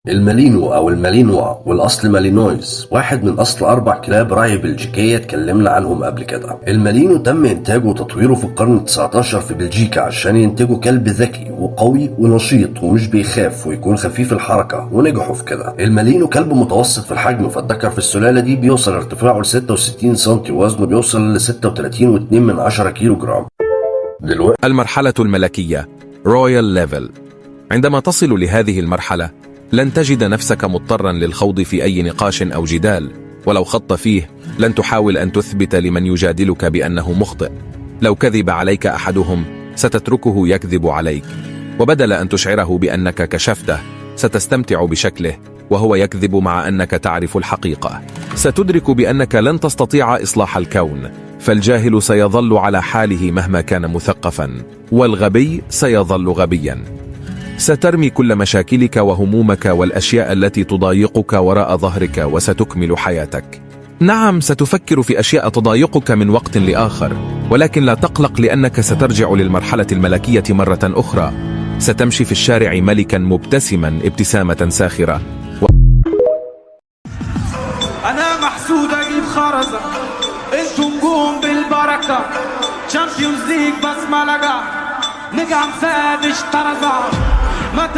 المالينو أو المالينوا والأصل مالينويز واحد من أصل 4 كلاب رعي بلجيكية اتكلمنا عنهم قبل كده. المالينو تم إنتاجه وتطويره في القرن 19 في بلجيكا عشان ينتجوا كلب ذكي وقوي ونشيط ومش بيخاف ويكون خفيف الحركة، ونجحوا في كده. المالينو كلب متوسط في الحجم، فالذكر في السلالة دي بيوصل ارتفاعه ل 66 سم ووزنه بيوصل ل 36.2 كيلو جرام. دلوقتي المرحلة الملكية Royal Level. عندما تصل لهذه المرحلة لن تجد نفسك مضطرا للخوض في أي نقاش أو جدال، ولو خضت فيه لن تحاول أن تثبت لمن يجادلك بأنه مخطئ. لو كذب عليك أحدهم ستتركه يكذب عليك، وبدل أن تشعره بأنك كشفته ستستمتع بشكله وهو يكذب مع أنك تعرف الحقيقة. ستدرك بأنك لن تستطيع إصلاح الكون، فالجاهل سيظل على حاله مهما كان مثقفا، والغبي سيظل غبيا. سترمي كل مشاكلك وهمومك والأشياء التي تضايقك وراء ظهرك وستكمل حياتك. نعم، ستفكر في أشياء تضايقك من وقت لآخر، ولكن لا تقلق لأنك سترجع للمرحلة الملكية مرة أخرى. ستمشي في الشارع ملكا مبتسما ابتسامة ساخرة. انا محسود اجيب خرزة، انتوا نجوم بالبركة، Champions League بس ملجا، نجم savage طرزة.